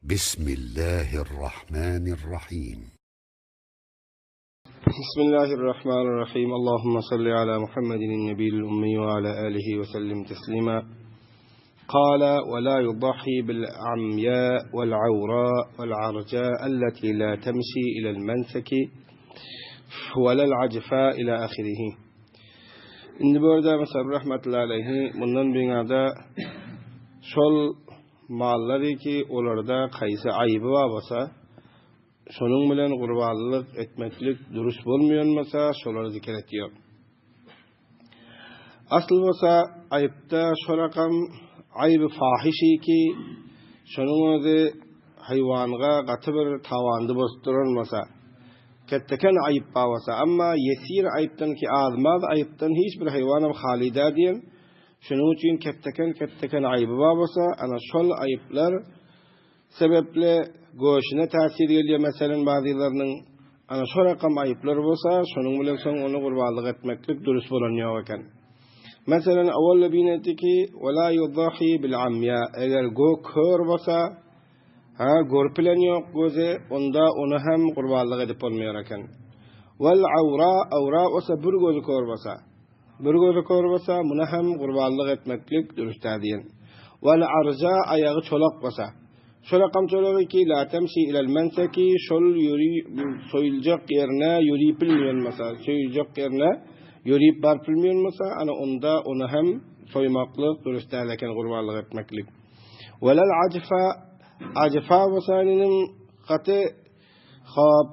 Bismillahirrahmanirrahim. Bismillahirrahmanirrahim. Allahumma salli ala Muhammedin nebiyyil ummi ve ala alihi ve sellim teslima. Kala ve la yudahi bil amya vel avra vel arca allati la temşi ilel menseki ve lel acfa ila ahirihi. Indi bu ýerde Musab rahmetullahi aleýhi mundan biňada şol mallary ki olarda kaýsy aýby bar bolsa şonuň bilen gurbanlyk etmeklik dürüst bolmaýan bolsa şolary zikir etýär. Asl bolsa aýypda şo rakam aýby fahyşy ki şonuň özi haýwanga gaty bir tawandy bolup duran bolsa Ketdeken aýyp bar bolsa, emma ýesir aýypdan ki az-maz aýypdan hiç bir haýwanam haly däl diýen, şonuň üçin ketdeken-ketdeken aýyby bar bolsa, ana şol aýyplar sebäpli göşüne täsir gelýär, meselem bazylarynyň ana şo rakam aýyplar bolsa, şonuň bilen soň ony gurbanlyk etmeklik dürüst bolan ýok eken. Meselem, owal bin aýtdy ki, Wela ýudahi bil amýa, eger gö kör bolsa, Hä, görüp bilen ýok gözi, onda ony hem gurbanlyk edip bolmaýar eken. Wal awra, awra bolsa bir gözi kör bolsa. Bir gözi kör bolsa, muny hem gurbanlyk etmeklik dürüst däl diýen. Wal arja, aýagy çolak bolsa. Çolakam çolagy ki, la temşi ilel menseki, şol ýöri soýuljak ýerine ýörip bilmeýän bolsa, söýüljek ýerine ýörip baryp bilmeýän bolsa, ana onda ony hem soýmaklyk dürüst däl eken gurbanlyk etmeklik. Welel ajfa, ajfa bolsa iniň gaty hop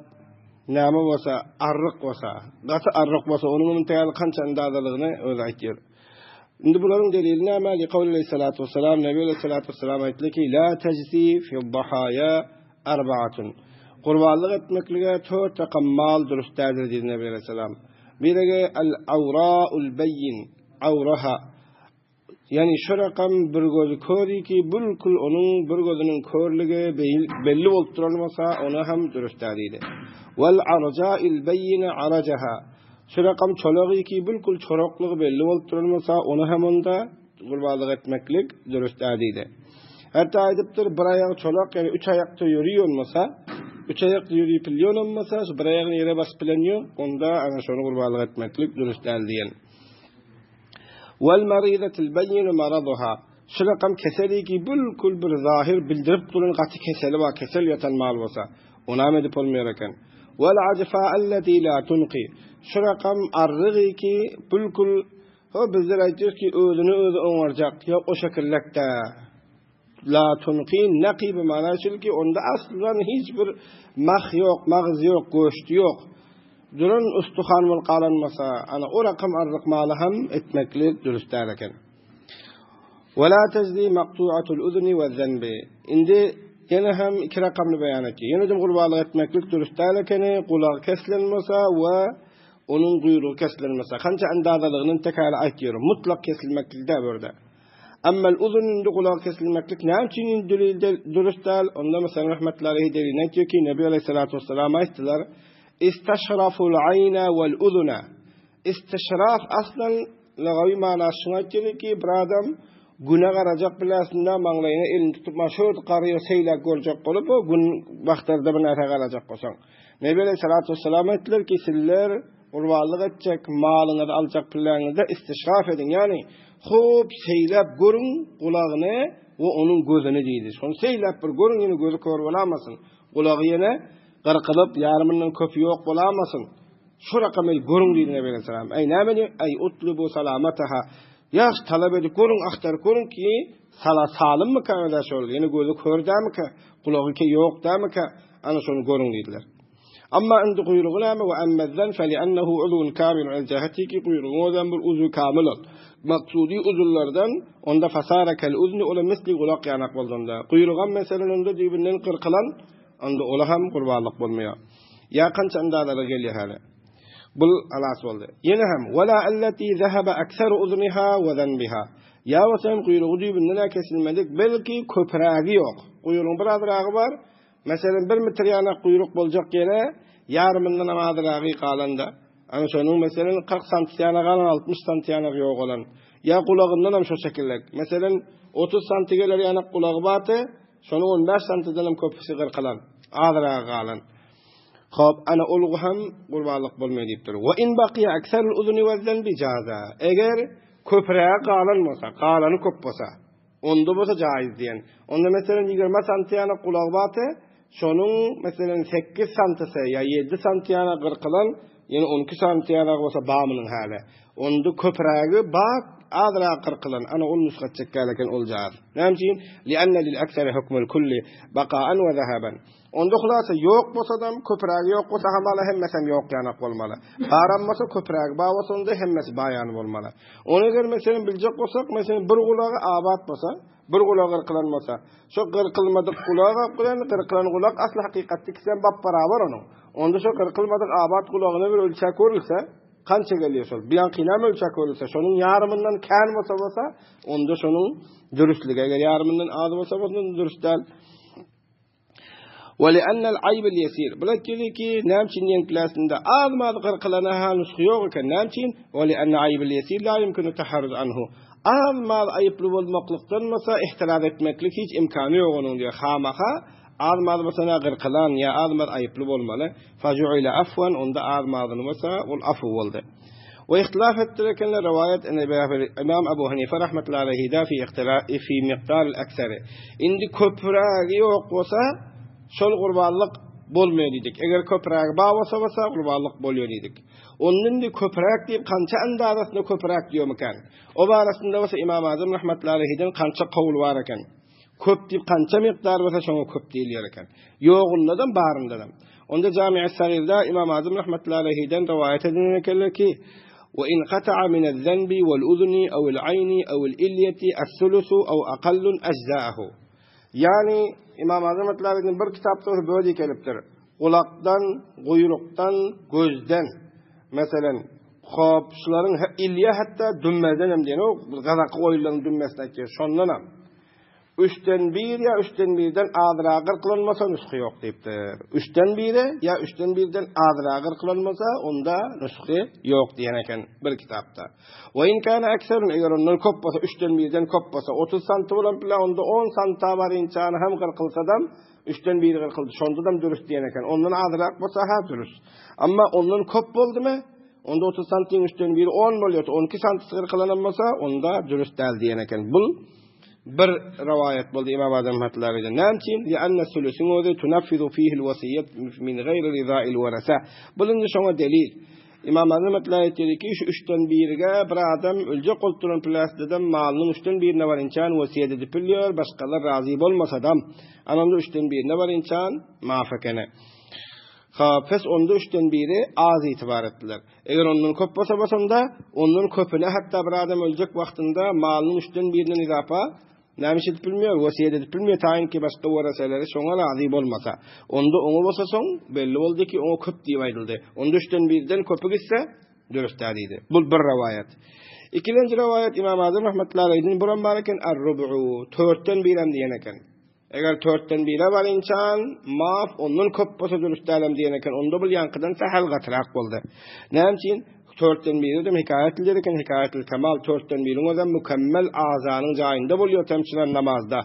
näme bolsa, arryk bolsa, gaty arryk bolsa, onuň müntehaly kança andazalygyny özi aýtýar. Indi bularyň delili näme? Li kawli aleyhissalatu vesselam, Nebi aleyhissalatu vesselam aýtdy ki, la tajzi fi dhahaya arbaatun. Gurbanlyk etmeklige tört rakam mal dürüst däldir diýdi Nebi aleyhissalam. Biregi al awraul beýin, awraha. Ýagny şu rakam bir gözi kör iki, bülkül onuň bir gözüniň körlügi belli bolup duran bolsa, ony hem dürüst däl diýdi. Wal arjail beýine arajaha. Şu rakam çolak iki, bülkül çoraklygy belli bolup duran bolsa, ony hem onda gurbanlyk etmeklik dürüst däl diýdi. Hatda aýdypdyr, bir aýagy çolak, ýagny üç aýakda ýörüýän bolsa, üç aýakda ýörüp bilýän bolsa, şu bir aýagyny ýere basyp bilen ýok, onda ana şony gurbanlyk etmeklik dürüst däl diýen. Wal maridatil beýinu maraduha. Şu rakam keseli ki bülkül bir zahir bildirip duran gaty keseli bar, kesel ýatan mal bolsa, onam edip bolmaýar eken. Wal ajfa allati la tunqi. Şu rakam arrygy ki bülkül ho bizler aýtýarys ki özüni özi oňarjak, ýok o şekillekde. La tunqi naqi bi mana şul ki onda aslan hiç bir mah ýok, magyz ýok, göşti ýok. Duran ustuhan bolup galan bolsa, ana o rakam arryk maly hem etmeklik dürüst däl eken. Ve la tejzi maktuatul uzni we zenbi. Indi ýene hem iki rakamny beýan etdi. Ýene de gurbanlyk etmeklik dürüst däl ekeni, gulagy kesilen bolsa we onuň guýrugy kesilen bolsa, kança andazalygyny tekäli aýtýar. Mutlak kesilmeklik däl bu ýerde. Emmel uzun indi gulagy kesilmeklik näme üçin indi delil dürüst däl? Onda meselem rahmetullahi aleýhi delilini aýtýar ki, Nebi aleýhissalatu wessalam aýtdylar, Istaşraful aýna wal uzuna. Istişraf aslan lagawy manasy şuňa aýtýar ki, bir adam güne garajak biläsinde maňlaýyna elini tutup maşa şöyle garýar seýläk görjek bolup o gün wagtlarda bir närsä garajak bolsaň. Nebi aleýhissalatu wessalam aýtdylar ki, sizler Gurbanlyk etjek malyňyzy aljak pilleňizde istişraf ediň, ýagny hop seýläp görüň gulagyny we onuň gözüni diýdi. Şony seýläp bir görüň, ýene gözi kör bolamasyn, gulagy ýene gyrkylyp, ýarymyndan köpi ýok bolamasyn. Şu rakam el görüň diýdi Nebi aleyhissalam. Eý näme diýip, eý utlubu salamataha. Ýagşy talap edip görüň, agtaryp görüň ki, sala salymmyka özä şol, ýene gözi kör dämikä, gulagy ke ýok dämikä, ana şony görüň diýdiler. Amma indi guýrugy näme we emmezden feliennehu uzwun kamilun el jeheti ki guýrugyň özem bir uzwy kamil ol. Maksudy uzullardan onda fasara kel uzni ola misli gulak ýanak boldy onda. Guýrugam meselen onda düýbünden gyrkylan onda ola hem gurbanlyk bolmaýar. Ýa kança andazalar gelýär häli. Bul alas boldy. Ýene hem wala allati zahaba aksaru uzniha we zanbiha. Ýa bolsa hem guýrugy düýbünden kesilmedik belki köprägi ýok. Guýrugyň bir azragy bar. Meselem, bir metr ýanak guýruk boljak ýere ýarymyndanam azragy galanda, ana şonuň meselem 40 sant ýana galan, 60 sant ýanak ýogalan. Ýa gulagyndanam şo şekillek. Meselem, 30 santi geler ýanak gulagy bardy. Şonuň 15 santydan hem köpüsi gyrkylan, azragy galan. Hop, ana ol hem gurbanlyk bolmaýar diýipdir. Wa in baqiya aksarul uzni we zenbi jaza. Eger köprägi galan bolsa, galany köp bolsa, onda bolsa jaiz diýen. Onda meselem 20 santy ýana gulak baty, şonuň meselem 8 santysy ýa 7 santy ýana gyrkylan, ýene 12 santy ýana bolsa bamynyň häli. Onda köprägi bak, azrak gyrkylan, ana ol nusga çekýär eken ol jaiz. Näme üçin? Lianna lil aksari hukmul kulli baqaan we zahaban. Onda hulasa ýok bolsadam, köprägi ýok bolsa hamala hemmesem ýok ýanak bolmaly. Baram bolsa köprägi bar bolsa onda hemmesi bar ýaly bolmaly. Ony eger meselem biljek bolsak, meselem bir gulagy abat bolsa, bir gulagy gyrkylan bolsa, şo gyrkylmadyk gulak bilen gyrkylan gulak asly hakykatda ikisem bap-barabar onuň. Onda şo gyrkylmadyk abat gulagyna bir ölçäp görülse, kança gelýär şol? Bir ýaňkynam ölçäp görülse, şonuň ýarymyndan kän bolsa bolsa, onda şonuň dürüstligi, eger ýarymyndan az bolsa bolsa, onda dürüst däl. Ve li'ennel aýbel ýesir. Bular aýtýarlar ki, näme üçin ýeňkläsinde az-maz gyrkylana ha nusgy ýok eken, näme üçin? Ve li'enne aýbel ýesir la ýumkinu taharruz anhu. Az-maz aýyply bolmaklykdan bolsa ihtiraz etmeklik hiç imkany ýok onuň diýýär. Hamaha az-maz bolsa na gyrkylan ýa az-maz aýyply bolmaly. Faju'ile afwan onda az-mazyny bolsa ol afu boldy. We ihtilaf etdiler ekenler rowaýat Imam Abu Hanife rahmetullahi aleyhida fi ihtila fi miqdaril ekseri. Indi köprägi ýok bolsa şol gurbanlyk bolmaýar diýdik. Eger köprägi bar bolsa bolsa gurbanlyk bolýar diýdik. Onda indi köpräk diýip kança andazasyna köpräk diýomykan? O barasynda bolsa Imam Azam rahmetullahi aleyhiden kança kowul bar eken. Köp diýip kança mikdar bolsa şoňa köp diýilýär eken. Ýogundadam baryndadam. Onda Jami-i Sagirde Imam Azam rahmetullahi aleyhiden rowaýat edilen ekenler ki, Ve in kata'a minez-zenbi vel-uzni ew-el-aýni ew-el-ilyeti es-sulusu ew aqallun ejza'ahu. Ýagny Imam Azam rahmetullahi aleyhiden bir kitapda böyle gelipdir. Gulakdan, guýrukdan, gözden. Meselem, hop, şularyň ilýe hatda dümmeden hem diýen, o gazak goýularyň dümmesini aýtýar, şondanam. Üçden bir ýa üçden birden azragy gyrkylanmasa nusgy ýok diýipdir. Üçden biri ýa üçden birden azragy gyrkylanmasa onda nusgy ýok diýen eken bir kitapda. Wa in kana ekserun eger ondan köp bolsa üçden birden köp bolsa 30 santy bolan pile onda 10 santa barynçany hem gyrkylsadam üçden biri gyrkyldy. Şondadam dürüst diýen eken. Ondan azrak bolsa ha dürüst. Amma ondan köp boldumy? Onda 30 santyň üçden biri 10 bolýar. 12 santysy gyrkylanam bolsa onda dürüst däl diýen eken. Bul Bir rowaýat boldy Imam Azam rahmetullahi aleyhden. Näme üçin? Lianna sulusyň özi tunaffizu fihil wasiýet min gaýri riza'il warasa. Bul indi şoňa delil. Imam Azam rahmetullahi aýtdy ki, şu üçden birige bir adam öljek bolup duran pläsdeden malynyň üçden birine barynçan wasiýet edip bilýär, başgalar razy bolmasadam. Ana onda üçden birine barynçan maaf ekeni. Ha, pes onda üçden biri az itibar etdiler. Eger ondan köp bolsa bolsanda, ondan köpüne hatda bir adam öljek wagtynda malynyň üçden birinden izapa näme iş edip bilmeýär, wesýet edip bilmeýär, taýyn ki başga wereseleri şoňa razy bolmasa. Onda oňa bolsa soň belli boldy ki, oňa köp diýip aýdyldy. Onda üçden birden köpi gitse, dürüst däl diýdi. Bu bir rowaýat. Ikilenji rowaýat Imam Azam rahmetullahi aleýhiniň buram bar eken, ar-rubu, törtden birem diýen eken. Eger törtden bire barynçan, maaf, ondan köp bolsa dürüst dälem diýen eken, onda bul ýaňkydan sähel gatyrak boldy. Näme üçin? Törtden biri dem hekaýat edilýär eken, hekaýatul kemal, törtden biriň özem mükemmel azanyň jaýynda bolýar temçiler namazda.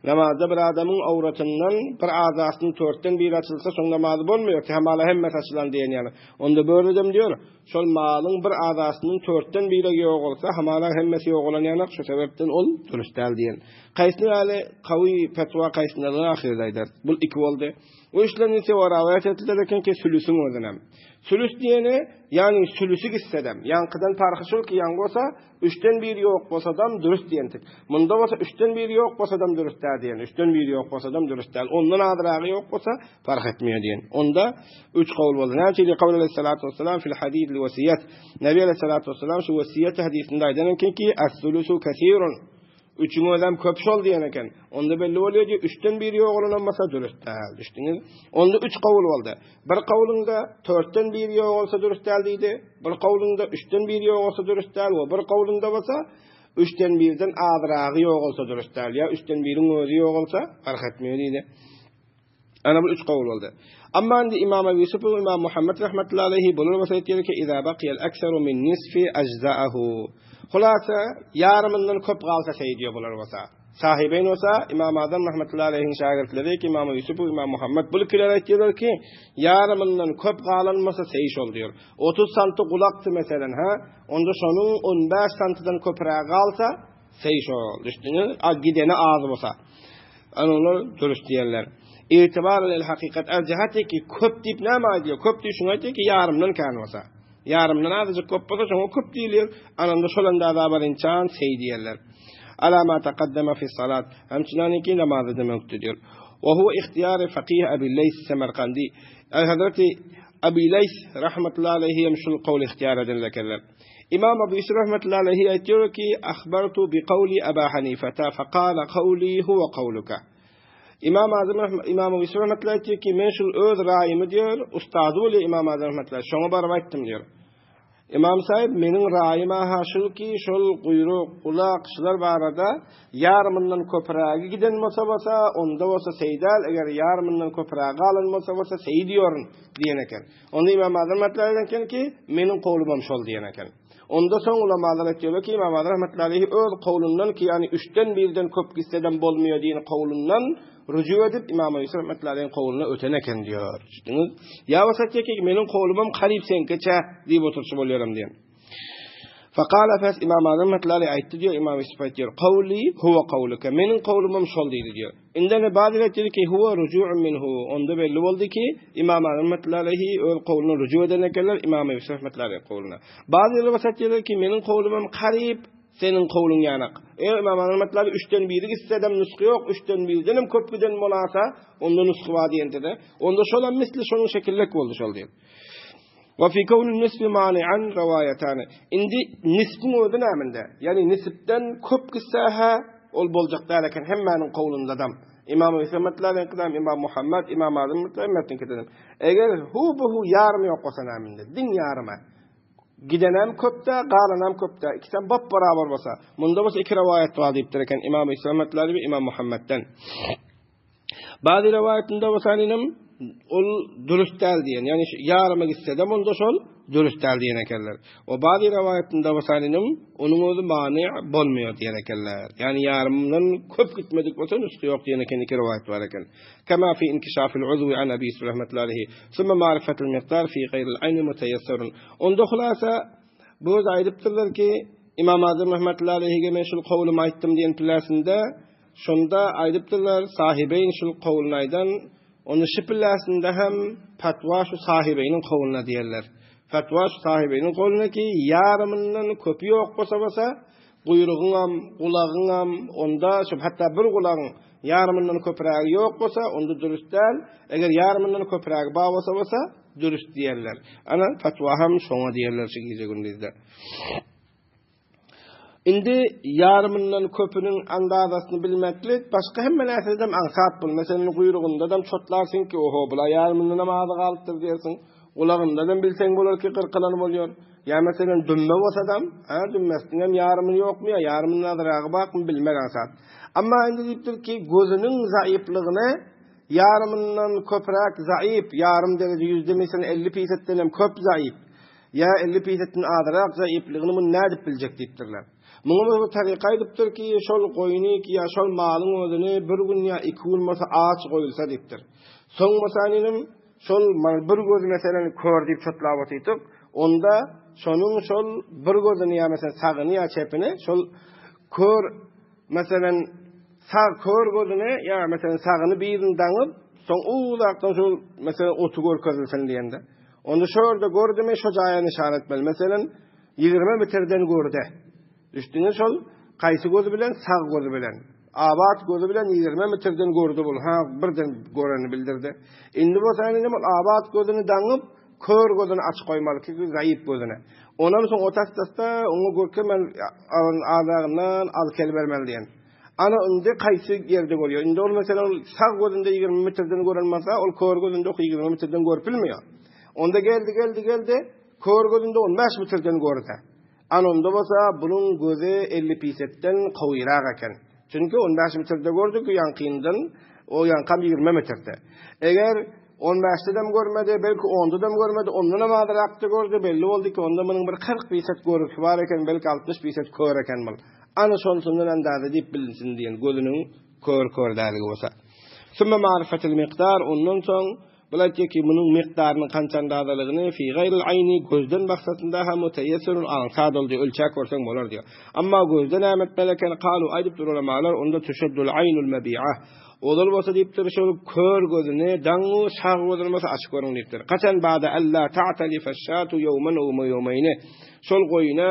Namazda bir adamyň awratyndan bir azasynyň törtden biri açylsa, şoň namazy bolmaýar, hamala hemmesi açylan diýen ýaly. Onda böredem diýer, şol malyň bir azasynyň törtden biri ýogalsa, hamala hemmesi ýogalan ýanak, şu sebäpden ol dürüst däl diýen. Kaýsyny ýaly kawy fetwa kaýsynyny ahyrda aýdar. Bul iki boldy. Bu üçlenjisi we rawaýat ediler eken ki sülüsiň özünem. Sülüs diýeni, ýagny sülüsi gitsedem, ýaňkydan parhy şul ki ýaňky bolsa üçden biri ýok bolsadam dürüst diýentik. Munda bolsa üçden biri ýok bolsadam dürüst däl diýen. Üçden biri ýok bolsadam dürüst däl. Ondan azragy ýok bolsa parh etmeýär diýen. Onda üç kawl boldy. Näme üçin kawul aleyhissalatu vesselam fil hadis wasiýet. Nebi aleyhissalatu vesselam şu wasiýet hadisinde aýdan eken ki as-sulusu kesirun. Üçüň özem köp şol diýen eken. Onda belli bolýar diýip, üçden biri ýogalanam bolsa dürüst däl. Düşdüňiz? Onda üç kowul boldy. Bir kowulynda törtden biri ýogalsa dürüst däl diýdi. Bir kowulynda üçden biri ýogalsa dürüst däl we bir kowulynda bolsa üçden birden azragy ýogalsa dürüst däl. Ýa üçden biriň özi ýogalsa parh etmeýär diýdi. Ana bu üç kowul boldy. Amma indi Imam Ebu Ýusuf we Imam Muhammed rahmetullahi aleyhi bular bolsa aýtýar ki, "Iza baqiyal aksaru min nisfi ajza'ahu." Hulasa, ýarymyndan köp galsa şeý diýýär bular bolsa. Sahibeýn bolsa Imam Azam rahmetullahi aleýhiň şägirtleri ki Imam Ýusuf we Imam Muhammed bu ikiler aýtýarlar ki, ýarymyndan köp galan bolsa seý şol diýär. 30 santy gulakdy meselen, ha? Onda şonuň 15 santydan köprägi galsa seý şol. Düşdüňiz? A gideni az bolsa. Ana olar dürüst diýerler. Itibar el hakykat el jihati ki köp diýip näme aýdýar? Köp diýip şuňa aýtýar ki ýarymdan kän bolsa. Ýarymdan azajyk köp bolsa şoňa köp diýilýär. Ananda şol andaza barynçan seý diýerler. Ala ma taqaddama fi salat. Hemçinaniki namazda demekdir diýär. Wa huwa ihtiyar faqih Abi Leys Semerkandi. Ay Hazreti Abi Leys rahmetullahi aleyhi hem şul kowly ihtiyar edenler ekenler. Imam Abu Yusuf rahmetullahi aleyhi aýtýar ki, Ahbartu bi kowli Aba Hanifata faqala kowli huwa kowluka. Imam Azam Imam Abu Yusuf rahmetullahi aýtýar ki, men şul öz raýymy diýär, ustady bolýar Imam Azam rahmetullahi, şoňa baryp aýtdym diýär. Imam saýyp meniň raýym aha şul ki, şol guýruk, gulak, şular barada ýarymyndan köprägi giden bolsa bolsa, onda bolsa seý däl, eger ýarymyndan köprägi galan bolsa bolsa seý diýerin diýen eken. Onda Imam Azam rahmetullahi aýdan eken ki, meniň kowlumam şol diýen eken. Onda soň ulamalar aýtýarlar ki, Imam Azam rahmetullahi aleýhi öz kowlundan ki, ýagny üçden birden köp gitsedem bolmaýar diýen kowlundan rüju edip Imam Ýusuf rahmetullahi aleýhiň kowluna öten eken diýär. Düşdüňiz? Ýa bolsa aýtýar ki, meniň kowlumam karyp seňkiçe diýip oturşy bolýaram diýen. Fekale fes Imam Azam rahmetullahi aleýhi aýtdy diýär, Imam Ýusuf aýtýar, kowli huwa kowluka. Meniň kowlumam şol diýdi diýär. Indi ne bazı aýtdy ki, huwa ruju'un minhu. Onda belli boldy ki, Imam Azam rahmetullahi aleýhi öz kowluna ruju eden ekenler, Imam Ýusuf rahmetullahi aleýhi kowluna. Bazı aýtdylar ki, meniň kowlumam karyp seniň kowluň ýanak. Eý Imam Azam rahmetullahi üçden biri gitsedem nusgy ýok, üçden birden hem köp giden bolasa, onda nusgy bar diýende-de, onda şolam misli şonuň şekillek boldy şol diýip. Wa fi kownin nisbi mani'an riwayatani. Indi nisbiň özi näminde? Ýagny nisipden köp gitse-hä ol boljak däl eken hemmäniň kowlundadam. Imam Muhammed Imam Muhammed, Imam Azam hemmesiniňkidem. Eger hu bu hu ýarym ýok bolsa näminde? Diň ýaryma. Gidenem köp-dä, galanam köp-dä. Ikisem bap-barabar bolsa. Munda bolsa iki riwayat bar diýipdir eken Imam Muhammed we Imam Muhammedden. Bady rowaýatynda bolsa inim ol dürüst däl diýen, ýagny ýaryma gitse-de onda şol dürüst däl diýen ekenler. O bady rowaýatynda bolsa inim onuň özi many bolmaýar diýen ekenler. Ýagny ýarymdan köp gitmedik bolsa nusgy ýok diýen eken iki rowaýat bar eken. Kema fi inkişafil uzwi an Abi Yusuf rahmetullahi aleyhi. Summa marifetul miqdar fi gaýril aýni muteýessirun. Onda hulasa bu öz aýdypdyrlar ki Imam Azam rahmetullahi aleyhige men şul kowlumy aýtdym diýen piläsinde Şonda aýdypdyrlar, Sahybeýn şul kowluny aýdan, onda şu pilläsinde hem fatwa şu Sahybeýniň kowluna diýerler. Fatwa şu Sahybeýniň kowluna ki, ýarymyndan köpi ýok bolsa bolsa, guýrugyňam, gulagyňam, onda şu hatda bir gulagyň ýarymyndan köprägi ýok bolsa, onda dürüst däl, eger ýarymyndan köprägi bar bolsa bolsa, dürüst diýerler. Ana, fatwa hem şoňa diýerler şu gije-gündizde. Indi ýarymyndan köpüniň andazasyny bilmeklik başga hemme närsedem aňsat bul. Meselem, guýrugyndadam çotlarsyň ki, oho, bula ýarymyndanam azy galypdyr diýersiň. Gulagyndanam bilseň bolar ki, gyrkylan bolýar. Ýa meselem, dümme bolsadam, ha, dümmesiniňem ýarymyny ýokmy ýa ýarymyndan azragy barmy bilmek aňsat. Emma indi diýipdir ki, gözüniň zaýyplygyny ýarymyndan köpräk zaýyp, ýarym dereje ýüzde meselem 50 pisetdenem köp zaýyp. Ýa 50 pisetden azrak zaýyplygyny muny nädip biljek diýipdirler. Muňa bir taryka aýdypdyr ki, şol goýny ki ýa şol malyň özüni bir gün ýa iki gün bolsa aç goýulsa diýipdir. Soň bolsa inim şol mal bir gözi meselen kör diýip çotlap otydyk. Onda şonuň şol bir gözüni ýa meselen sagyny ýa çepini şol kör meselen sag kör gözüni ýa meselen sagyny birini daňyp soň uzakdan şol meselen oty görkezilsin diýende. Onda şo ýerde gördümi, şo jaýa nyşan etmeli. Meselem, 20 metrden görde. Düşdüňiz şol gaýsy gözi bilen, sag gözi bilen. Abat gözi bilen 20 metrden gördi bul. Ha, birden göreni bildirdi. Indi bolsa indi ol abat gözüni daňyp, kör gözüni açyk goýmaly ki, zaýyp gözüne. Ondan soň o tasdasda oňa görkemen azagyndan al kel bermeli diýen. Ana indi kaýsy ýerde görýär? Indi ol meselem ol sag gözünde 20 metrden gören bolsa, ol kör gözünde 20 metrden görüp bilmeýär. Onda geldi, geldi, geldi, kör gözünde 15 metrden gördi. Ana onda bolsa bunuň gözi 50 pisetden gowyrak eken. Çünki 15 metrde gördi ki, ýaňkyndan o ýaňkam 20 metrde. Eger 15-de görmedi, belki 10-da görmedi, ondan hem azrakda gördi, belli boldy ki, onda munuň bir 40 piset görgüsi bar eken, belki 60 piset kör eken bul. Ana şonsundan andaza diýip bilinsin diýen gözüniň kör-kör däligi bolsa. Sümme ma'rifetil mikdar ondan soň bul aýtýar ki munuň mikdarynyň kança andazalygyny fi gaýril aýni gözden baksasynda ha muteýessirun aňsat ol diýýär ölçäp görseň bolar diýýär. Amma gözde näme etmeli eken kalu aýdypdyr ulamalar onda tuşeddul aýnul mebi'a ozal bolsa diýipdir şol kör gözüni daňu sag gözüni bolsa açyk görüň diýipdir. Kaçan bada alla ta'talife şatu ýewmen ew ýewmeýni şol goýuna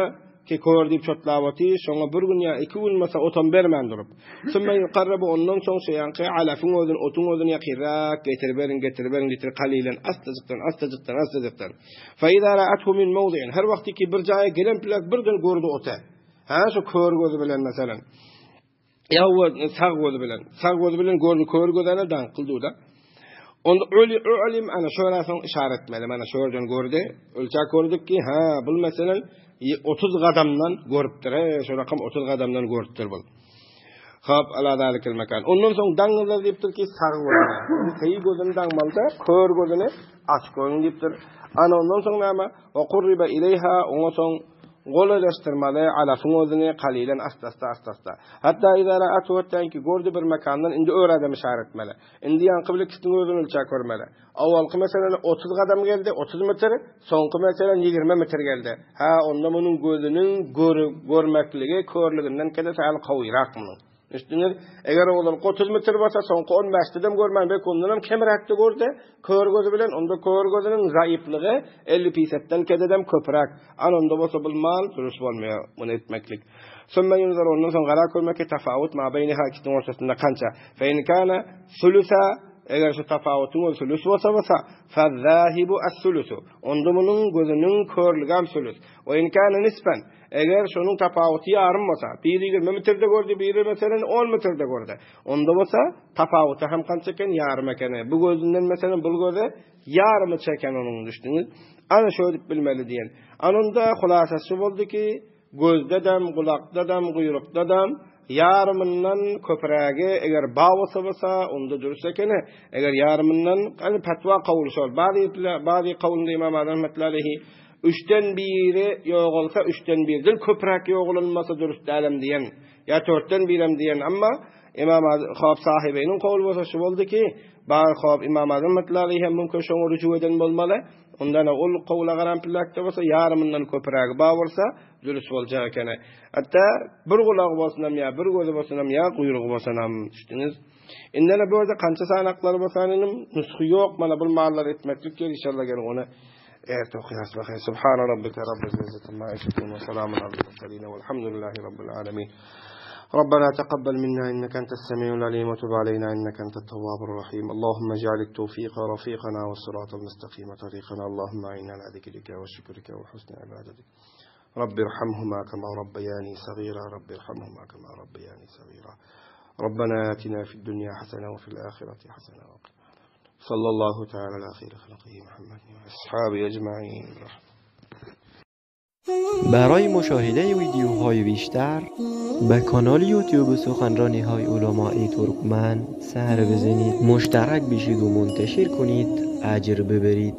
Ki kör diýip çotlap otyr, şoňa bir gün ýa iki gün bolsa otam bermän durup. Sümme ýukarrabu ondan soň şo ýaňky alafyň özüni, otuň özüni ýakynrak getiriberiň, getiriberiň diýipdir, kalilen, astajykdan, astajykdan, astajykdan. Fe iza ra'athu min mowdi'in, her wagty ki bir jaýa gelen plak birden gördi oty. Hä, şo kör gözi bilen meselem. Ýa sag gözi bilen. Sag gözi bilen gördi, kör gözäne daňk kyldy-da. Onda öli ölim ana şöyle soň işaret etmeli. Mana şu ýerden gördi. Ölçä gördük ki, ha, bul meselen 30 gadamdan görüpdir. He, şu rakam 30 gadamdan görüpdir bul. Hop, ala zalikal mekan. Ondan soň daňyzlar diýipdir ki, sag gözüne. Teý gözüni daňmalyda, kör gözüni aç görün diýipdir. Ana ondan soň näme? Wa qurriba ileýha, oňa soň golaýlaşdyrmaly alafyň özüni kalilen asta-asta asta-asta. Hatda iza ra'atu hatda ki gördi bir mekandan indi ör adam işaret etmeli. Indi ýaňky bile ikisiniň özüni ölçäp görmeli. Awalky meselen 30 gadam geldi, 30 metr, soňky meselen 20 metr geldi. Ha, onda munuň gözüniň görmekligi körlüginden kede sähel gawyrak munuň. Düşdüňiz? Eger ozalky 30 metr bolsa, soňky 15-dem görmän, belki ondanam kemräkde gördi, kör gözi bilen, onda kör gözüniň zaýyplygy 50 pisetden kededem köpräk. An onda bolsa bul mal dürüst bolmaýar muny etmeklik. Sümme ýunzar ondan soň gara görmekki tafawut ma beýniha ikisiniň ortasynda kança. Fe in kana sulusa eger şu tafawutyň özi sülüs bolsa bolsa, fe zahibu as-sulusu. Onda munuň gözüniň körlügem sülüs. We in kana nisfen Eger şonuň tapawuty ýarym bolsa, biri 20 metrde gördi, biri meselen 10 metrde gördi. Onda bolsa tapawuty hem kança eken? Ýarym eken. Bu gözünden meselen bul göze ýarymy çeken onuň düşdüňiz. Ana şöýdüp bilmeli diýen. Ana onda hulasasy şu boldy ki, gözdedem, gulakdadam, guýrukdadam ýarymyndan köprägi eger ba bolsa bolsa, onda dürüst ekeni. Eger ýarymyndan, ýagny petwa kabul şol. Bazy bazy kawlynda Imam Azam rahmetullahi aleýhi Üçden biri ýogalsa, üçden birden köpräk ýogalanmasa dürüst dälem diýen, ýa törtden birem diýen, emma Imam Hop sahybeýniň kowly bolsa şu boldy ki, bar hop Imam Azam rahmetullahi aleýhi hem mümkin şoňa rüju eden bolmaly. Ondan ol kowla garan pillakda bolsa ýarymyndan köprägi bar bolsa dürüst boljak ekeni. Hatda bir gulagy bolsunam ýa bir gözi bolsunam ýa guýrugy bolsunam düşdüňiz. Indene bu ýerde kança sanaklar bolsa inim nusgy ýok mana bul mallary etmeklik ger inşallah gel ony erte okýas bakay. Subhana rabbika rabbil izzati amma yasifun we selamun alel murselin velhamdülillahi rabbil alamin. ربنا تقبل منا إنك أنت السميع العليم وتب علينا إنك أنت التواب الرحيم اللهم اجعل التوفيق رفيقنا والصراط المستقيم طريقنا اللهم أعنا على ذكرك وشكرك وحسن عبادتك رب ارحمهما كما ربياني صغيرا رب ارحمهما كما ربياني صغيرا ربنا آتنا في الدنيا حسنة وفي الآخرة حسنة وقنا صلى الله تعالى على خير خلقه محمد وأصحابه أجمعين برای مشاهده ویدیوهای بیشتر به کانال یوتیوب سخنرانی های علماء ترکمن سر بزنید مشترک بشید و منتشر کنید اجر ببرید.